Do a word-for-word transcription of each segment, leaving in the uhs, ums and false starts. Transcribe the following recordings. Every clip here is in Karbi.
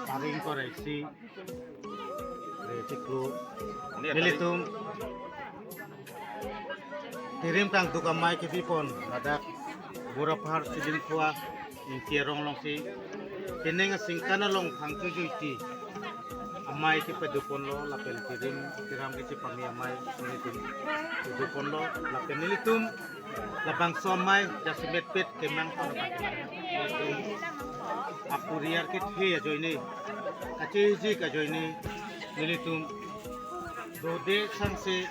Paring koreksi, resiklo, nelitum Tirim kangduk amei kepipon ladak Burapahar Sidingkhua Ingti arong alongsi penang asingkan along thangchu juiti amei kepaduponlo lapen tirim tiram kechepame amei nelitum paduponlo lapen nelitum labangso amei jasemetpet kemang pon abang nelitum aporiar kethe ajoine, kachejik ajoine nelitum dode sangse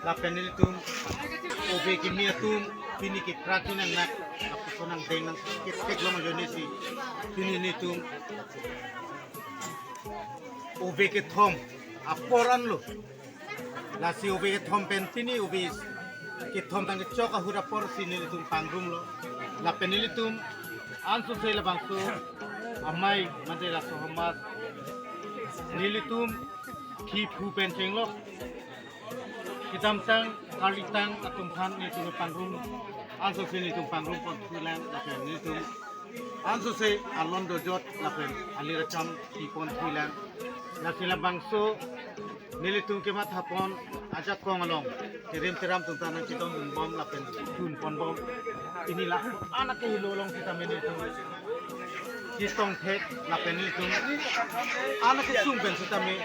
lapen nelitum ove kimi atum pini kepra ti nangnak, lapuson angdeng nangkethek long ajoinesi pini nelitum ove kethom apor anlo. Lasi ove kethom pen pini ove kethom tangkechok ahut aporsi nelitum pangrumlo. Lapen nelitum ansose labangso amei mate laso ahormu nelitum thiphu pen chenglok kedamtang karlitang atum aphan nelitum pangrum, ansose nelitum pangrum ponthulang lapen nelitum ansose alon dojot lapen ali racham piponthulang. Lasi labangso nelitum kemathapon ajakong along tirim tiram atum ta nangchedondunbom lapen tunponbom. Pini la-an akehelo along sitame nelitum chetongthek lapen nelitum an akesung pen sitame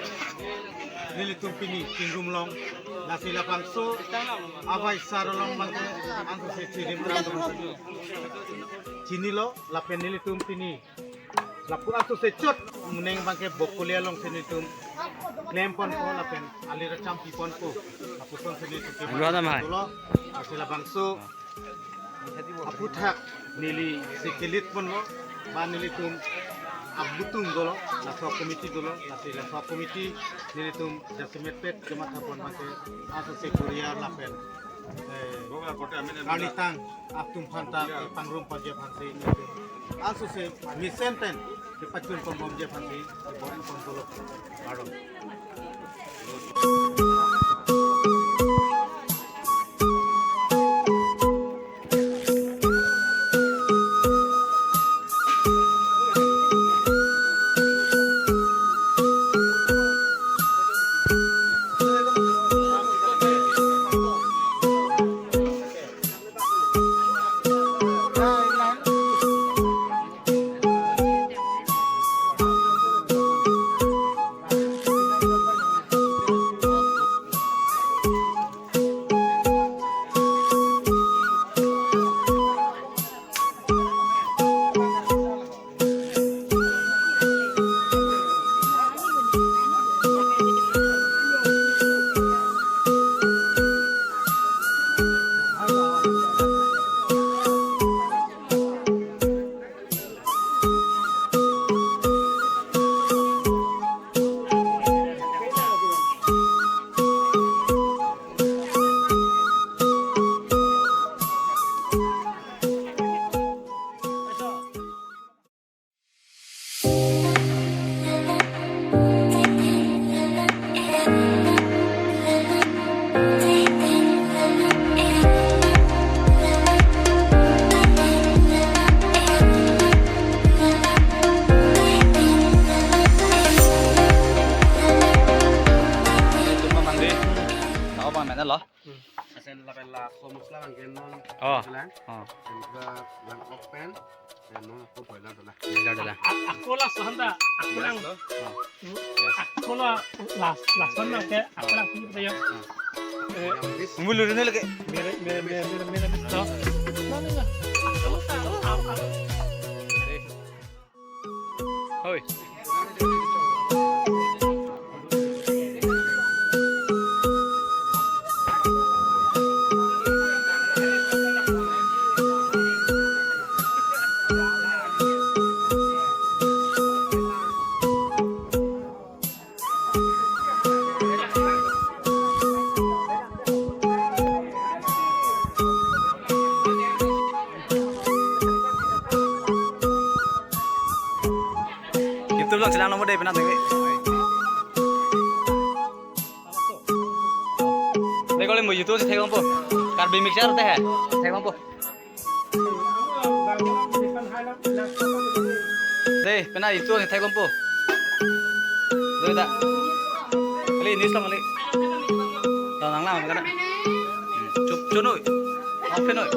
nelitum pini chingrumlong. Lasi labangso abaisar along abangke ansose tirim tiram atum chinilo lapen nelitum pini lapu ansose chot muneng abangke bokoli alongsi nelitum klemponpo lapen ali racham piponpo. Lapusonsi nelitum Anu ada, Mai? Dolo, lasi labangso aphuthak neli si kelitponlo, ba nelitum abutung dolo, laso committee dolo, lasi laso committee nelitum jasemetpet kemathapon abangke ansose korea lapen, eh, karlitang atum aphanta pangrum ponji aphansi nelitum ansose mesen pen kepachunponbomji aphansi kebor-i pon dolo. Kardom. Tuma mangdi, tao bang mana lo? Hmm. Asen lapen laso musla bangke non. Oh. Lang. Oh. Asen ke lang open. Asen non ako boiler dola. Boiler dola. A-, ako laso handa. Ako lang. Yes, lo. Oh. Hmm. Yes. Ako la, las, lason lang ke, ako lang punya tayo. Oh. Eh. Mulu rin lagi. Mere, mere, mere, mere, mere, mere, to. Mana ya? Ako, ako, ako. Hoi. Sila nomor deh, penang deh. Deh, kalau mau YouTube sih, theklongpo. Karbi mixer teh, theklongpo. Deh, penang YouTube sih, theklongpo. Deh, dah. Kali, news lang kali. Lang, lang, lang, kan? Hmm. Chup, chunoi. Off noi.